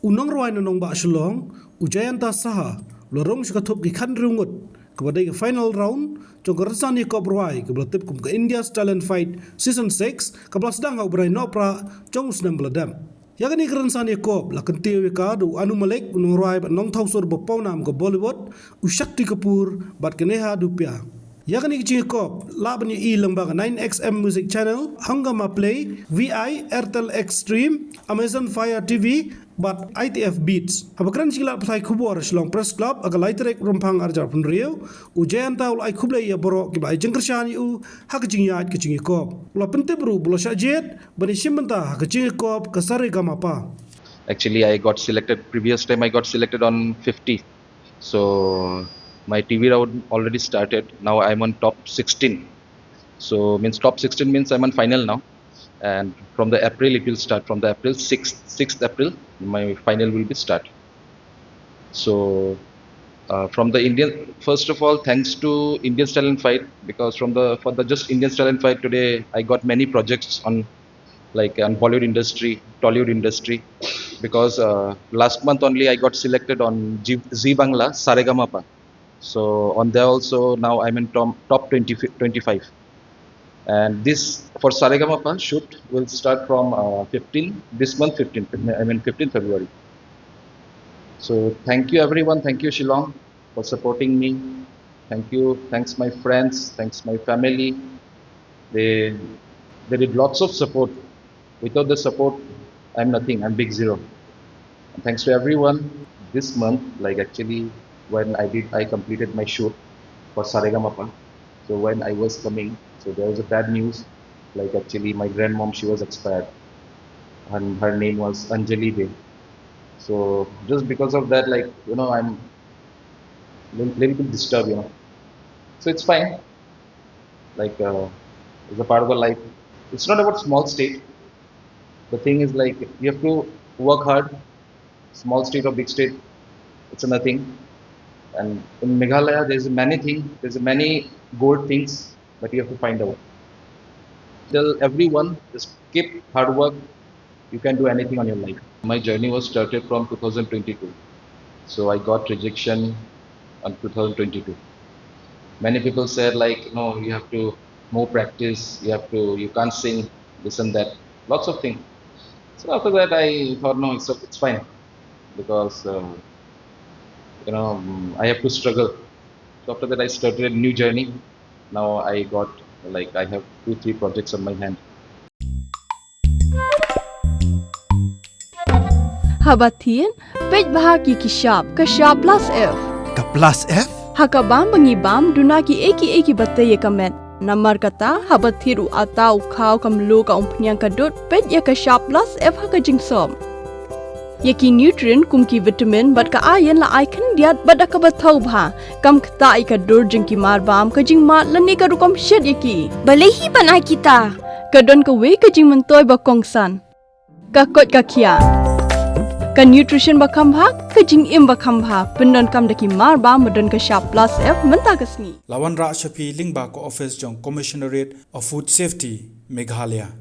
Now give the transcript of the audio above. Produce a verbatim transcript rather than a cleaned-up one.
U nongrwai na nongbah Shillong, u Jayanta Saha, u la rung sha ka thup ki khathynriew ngut, kaba dei ka final round jong ka rynsan ïakop rwai kaba la tip kum ka India's Talent Fight Season six, kaba la sdang ha u bnai Nohprah jong u snem ba la dep. Ïa kane ka rynsan ïakop la kyntiew ïa ka da u Anu Malik, u nongrwai bad nongthaw sur ba pawnam ka Bollywood, u Shakti Kapoor bad ka Neha Dhupia. Ïa kane ka jingïakop lah ban ïohi lyngba ka nine X M Music Channel, Hungama Play, V I, Airtel Xstream, Amazon Fire T V bad I T F Beats. Haba kren sha ki lad pathai khubor ha Shillong Press Club ha ka lai tarik Rymphang arhajar arphew hynriew, u Jayanta u la ai khublei ïa baroh kiba ai jingkyrshan ïa u ha ka jingïaid ka jingïakop. U la pyntip ruh ba u la shah jied ban ïashim bynta ha ka jingïakop ka Saregamapa. Actually, I got selected, previous time I got selected on fifty. So my T V round already started. Now I'm on top sixteen. So means top sixteen means I'm on final now. And from the April it will start. From the April sixth, sixth April, my final will be start. So uh, from the Indian, first of all, thanks to India's Talent Fight, because from the for the just India's Talent Fight today, I got many projects on, like, on Bollywood industry, Tollywood industry, because uh, last month only I got selected on G- Zee Bangla Saregamapa. So on there also now I'm in top, top twenty, twenty-five. And this for Saregamapa shoot will start from uh, fifteen, this month fifteen, I mean fifteen February. So thank you everyone, thank you Shillong for supporting me. Thank you, thanks my friends, thanks my family. They they did lots of support. Without the support, I'm nothing. I'm big zero. And thanks to everyone. This month, like, actually, when I did, I completed my shoot for Saregamapa. So when I was coming, so there was a bad news. Like, actually, my grandmom, she was expired, and her name was Anjali Dey. So just because of that, like, you know, I'm a little, little bit disturbed, you know. So it's fine. Like uh, it's a part of the life. It's not about small state. The thing is, like, you have to work hard. Small state or big state, it's a nothing. And in Meghalaya, there's many things, there's many gold things, but you have to find out. Tell everyone, just keep hard work. You can do anything on your life. My journey was started from two thousand twenty-two. So I got rejection on two thousand twenty-two. Many people said, like, no, you have to more practice, you have to, you can't sing, this and that, lots of things. So after that, I thought, no, it's, it's fine, because uh, you know, um, I have to struggle. So after that, I started a new journey. Now I got, like, I have two, three projects on my hand. Haba thied, peit bha ki ki shap, ka shap plus F. Ka plus F? Ha ka bam ba ngi bam, duna ki ei ki ei ki ba tei ïa ka met. Namar kata, haba thied u atta u khaw ka mluh ka umphniang ka dud, peit ïa ka shap plus F ha ka jingsop. Ïa ki nutrient kum ki vitamin bad ka iron la ai khyndiat bad da kaba thaw bha. Kam ktah ïa ka dur jong ki mar bam, ka jingmad lane ka rukom shet ïa ki. Balei hi ban ai kita? Ka don kawei ka jingmyntoi ba kongsan. Ka koit ka khiah. Ka nutrition ba kham bha, ka jingim ba kham bha, pyndonkam da ki mar bam ba don ka shap plus F mynta ka sngi. La wanrah sha phi lyngba ka office jong Commissionerate of Food Safety, Meghalaya.